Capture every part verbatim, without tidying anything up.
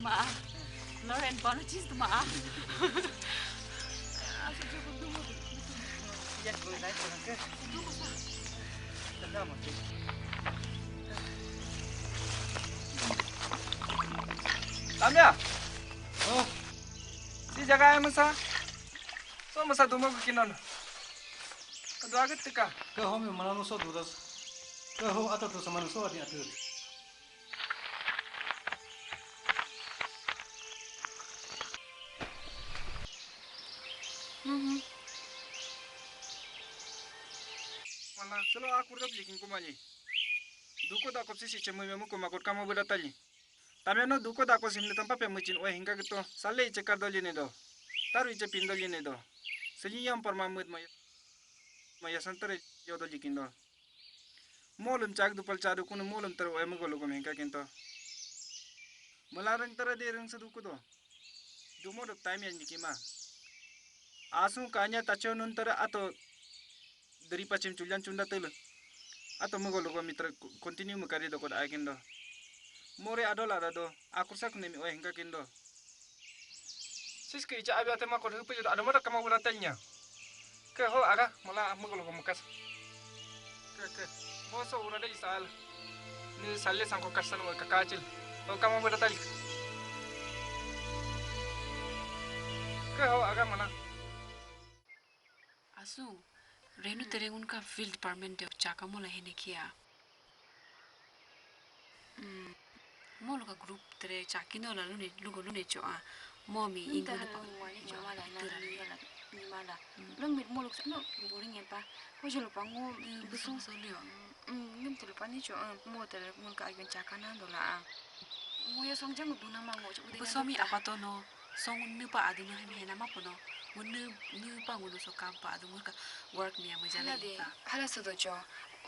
Ma, Lauren, bono chis ma. Lamia. Oh. Si jaga hai masa. So masa duma ko kinon. Kadu agat tika. Ka ho mi manano so dudas. Ka ho ata to samano so adi atur. Mhm. Mana selo akur dap likin kumali. Duko da kopsi si chemu memu kuma kot kama buda tali. Tameno duko da ko simle tampa pe muchin oe hinga kito. Sale iche kar doli ne do. Taru iche pindoli ne do. Seli yam parma mut maya. Maya santare yo doli kindo. Molum chak dupal chadu kunu molum taru oe mugo lugum hinga kinto. Malarang tara de rang seduku do. Dumo do time yan mikima. Asung kanya tacho nun tara ato dari pachim chulyan chunda tele. Ato mugo lugo mitra continue mukari do kod akin do. More adola do akursak nemi oe hinga kindo. Siske icha abi atema kod hupe jodo adamada kama wala telnya. Ke ho aga mala mugo lugo mukas. Ke ke. Moso ura de isal. Ni salle sangko kasan wa kakachil. Ho kama wala tali. Ke ho aga mana. Asu, Renu tere unka field department de chaka mola hene kia. Hmm. Molo ka group tere chaki no la lune lugo lune cho a. Mo mi ingo le pa. Ni mala na ni mala ni mala. Long mi molo sa no boring e pa. Ko jolo pa ngo buso so lio. Hmm, ngim tulu pa ni cho mo tere mun ka ayon chaka na do la a. Ngo ya song jang duna ma ngo cho. Buso mi apa to no. Song nu pa adu nu hem hena ma pono. Ngo nu nu pa ngo nu so kam pa adu ngo ka work mi ama jala. Hala de, pa hala so do cho.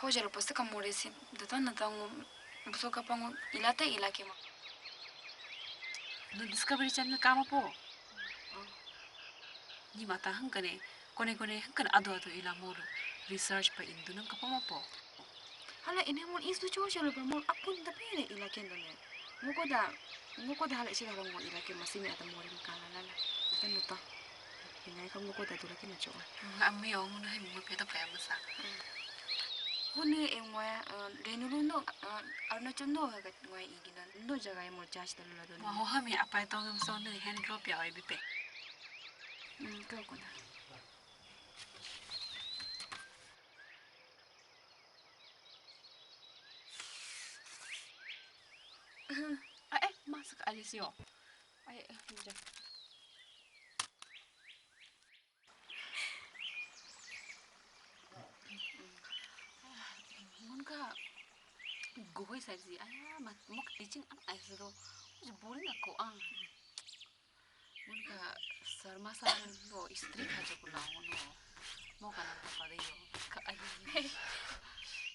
Ho jalo post ka more si data na ta ngo buso ka pa ngo ilate ilake ma. No Discovery Channel kama po. Ni mata hangkane kone kone hangkane adu adu ila moro research pa indu nang kapa ma po. Hala ine mol isu cho cho lo mol apun da pene ila kendo ne. Ngo koda ngo koda hala isi hala ngo ila ke masimi ata mori mkala lala. Ata nuta. Ina ka ngo koda dula ke na cho. Nga mi o ngo no hem mo peta pa ya masa. Hone e ngoya Renu lu no arna cho no ha ngoya igina no jaga e mol chach da lula do. Ma ho ha mi apa to ngam so ne hen drop ya oi bipe. Hmm, kau kona. Ah, eh, masuk aja sih, oh. Ayo, eh, hujan. Mun ka gohoi saji aya mat mok teaching an ai sero. Boring ako ah. Mun ka sarma sarma lo istri kha jo kula hono. Mo ka na pa de yo. Ka ai.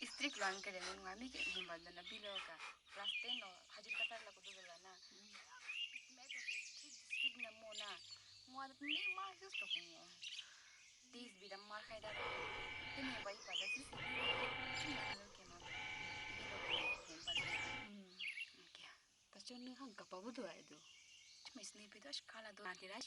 Istri kula an ke de mun ngami ke himba dana bilo ka. Class ten no hajir ka tar la ko do la na. Me to ke strict strict na mo na. Mo adat ni ma just to ko. Tis bidam mar khai da. Tene bai pa da sis. Chi na lo ke no. Bilo ke himba. Okay. Tachon ni hang kapa budu ai do. Chuma isni pido ash kala do nanti raj.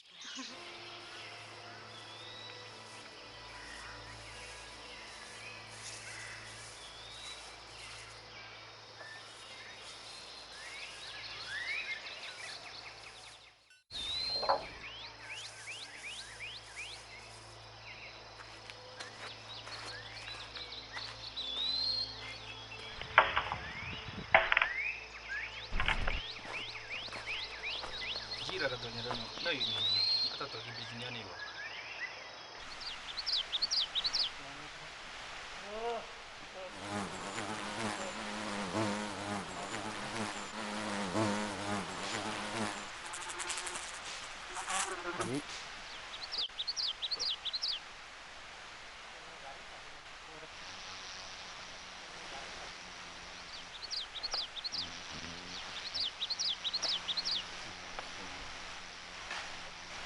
Gira ka donya dono, no ini, ata to hibi jinya ni wa.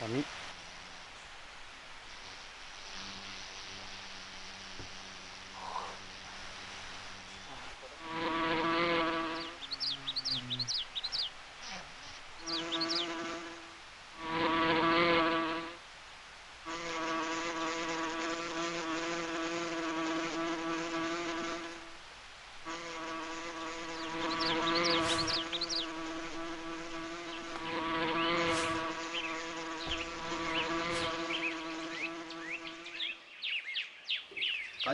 Kami.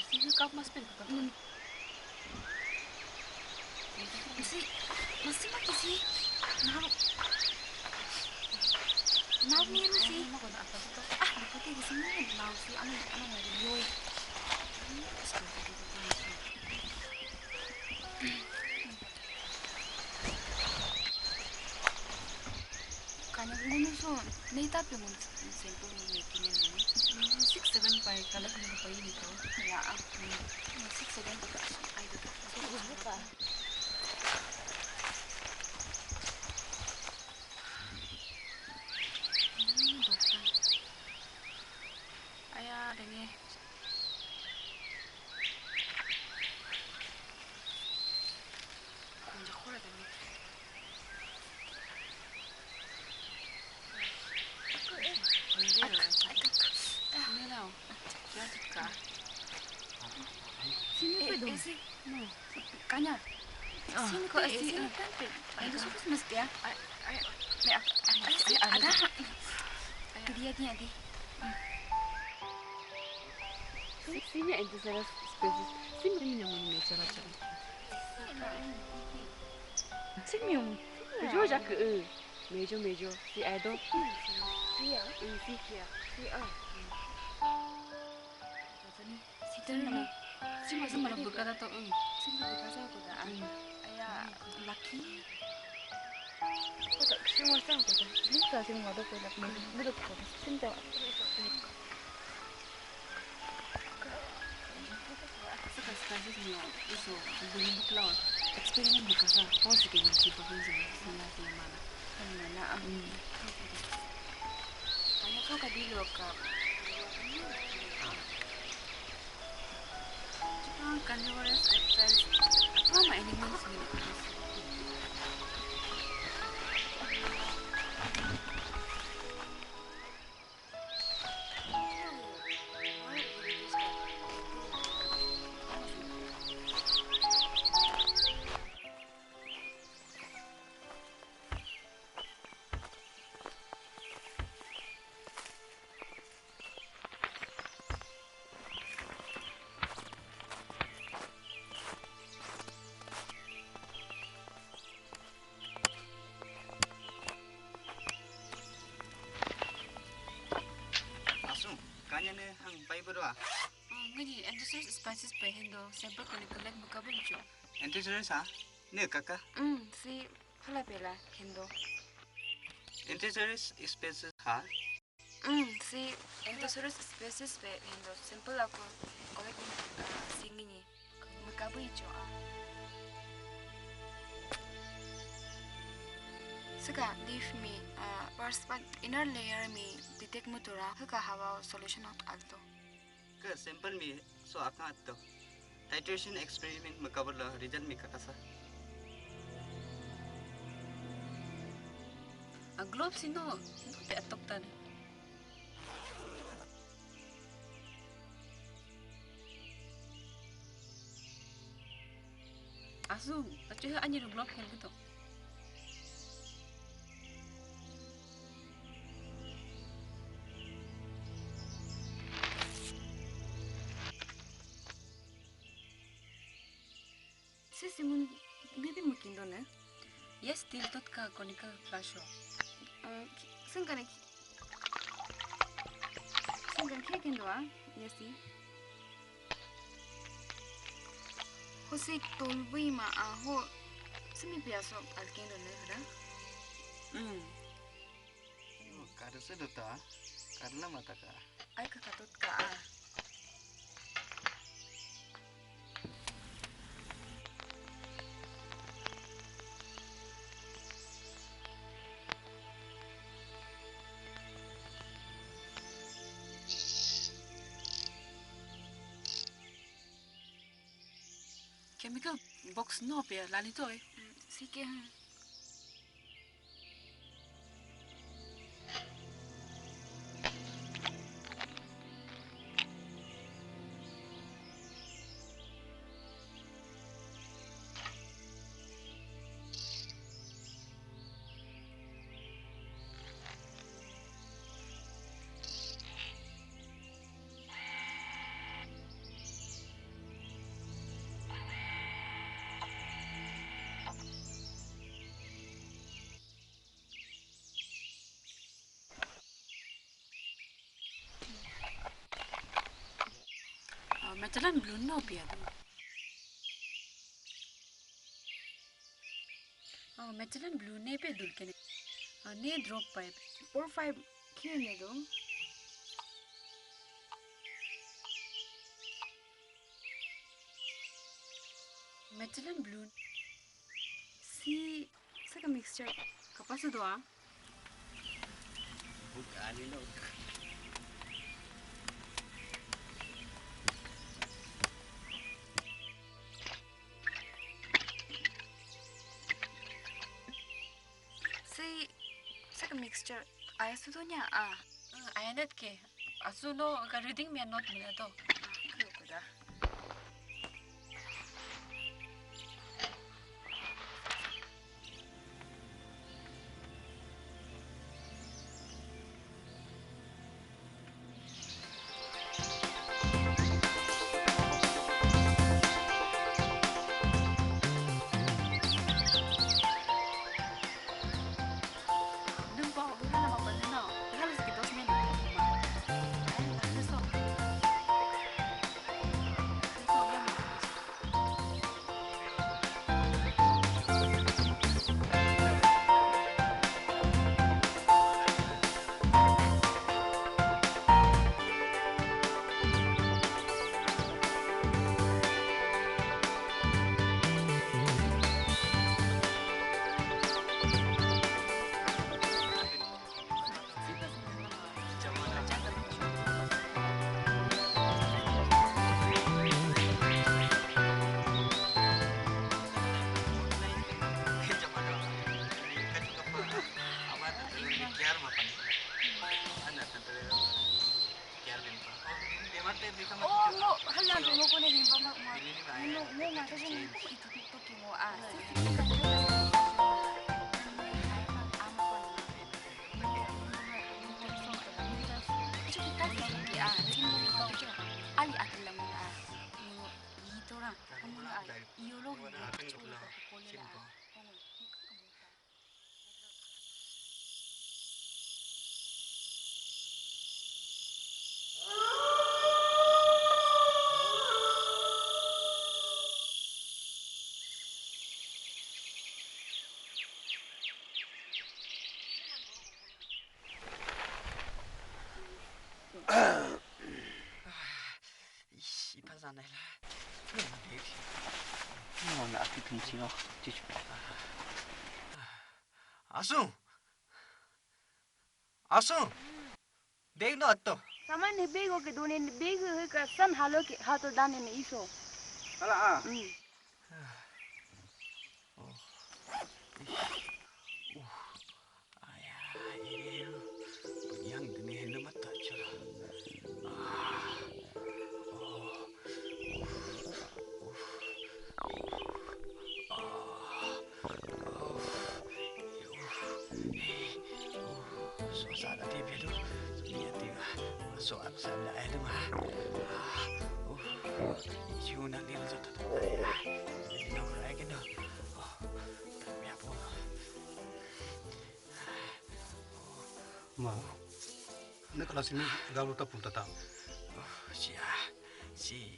Kasi hikap mas pen kaka. Masi, masi ma kisi. Naru. Naru miru si. Ma kona apa tu? Ah, apa tu kisi ni? Naru si, ano, ano, ano, yoi. Kanya ngunu so, nei tapi ngun sengko ngun nei kini ngun. Six seven pai kalak ngun pai ni to. Ya, ah. Six seven pai ka ai to. Buka. Aya, denge. Kunja khora denge. Nila, ya tuka. Kanya. Sini ko, sini kan pe. Ayo, susu mesti ya. Ayo, ayo, ayo, ada. Dia, dia, dia. Sini ada salah species. Sini yang mana cara cara. Sini yang. Jauh jaga. Major, major. Si Edo. Iya. Si Kia. Si A. Sitting mana? Si masa mana buka tato? Si buka sa ko da. Aya, lucky. Ko da, si masa ko da. Ni ka si masa ko da. Ni ko ko. Sinta. Saka saka sisi nyo iso bulu bukla experiment bukasa posi ke nyo chipa kunzi sila sila mana. Mana am. Kanya kau kadilo ka. Jepang carnivorous reptiles. Apa ma animals ni? Asu, kanya ne hang pai berdoa. Ngani Ankylosaurus species pe hendo sample ko ne collect buka bun cho. Ankylosaurus ha? Ne kaka? Hmm, si phala pela hendo. Ankylosaurus species ha? Hmm, si Ankylosaurus species pe hendo sample ako collect, ah, si ngini buka bun cho a. Saka leaf mi, ah, first part inner layer mi detect mutura, haka hawa solution out alto. Ke sample mi so akang atto. Titration experiment makabar la result mi kakasa. A globe sino, no pe atok tan. Asu, tacho ha anyi globe kel gitu. Sisi mun bibi mukindo ne? Yes, til tot ka conical flash ho. Sengkane sengkane ke kindo a? Yes, si. Hosi tolbui ma a ho simi piaso alkindo ne hada? Hmm. Kada se dota, kada la mata ka. Ai ka katot ka a. Chemical box no pe lali to e. Sike ha. Magellan blue no pia do. Oh, Magellan blue ne pe dul kene. Ne drop pipe. Four five kene do. Magellan blue. Si saka mixture kapasa do a. Buk ani lok. Si saka mixture aya sudo nya a. Aya net ke. Asu no ka reading mi not mi na to. Kuda. Hala, mo ko na rin ba ma, ma, mo, mo nga, kasi mo ko ito TikTok mo, ah. Ali atin lang mo na, ah. Mo, ito lang. Mo na, ah, iyo lo, ah, ito lang. Ih, ipa zanela. No, na api pinsi no. Chichu. Asu. Asu. Dei no atto. Saman ni bego ke dune ni bego ke san halo ke hato dane ni iso. Hala a. Hmm. Oh. Ih. Uh. Aya, iriru. Yang dene hendo mata chara. Ah. Oh. Uf. Uf. Ah. Uf. Uf. Eh. Uf. So sa da te bedo. So ni ati ga. So ap sa da ai dum ha. Ah. Uf. Ju na ni zo ta. Ai. No, ai ke no. Oh. Ya po. Ma, ne kala simi galu ta punta ta. Oh, si ah, si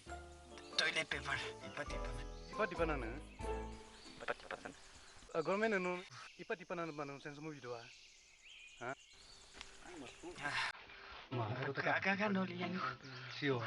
toilet paper, ipa tipa na. Ipa tipa na ne? Ipa tipa na. Ah, government no, ipa tipa na manu sense mo video ah. Ha? Ah. Ma, aka, aka, aka no liang. Sio.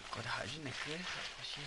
Koda haji ne kre, haji.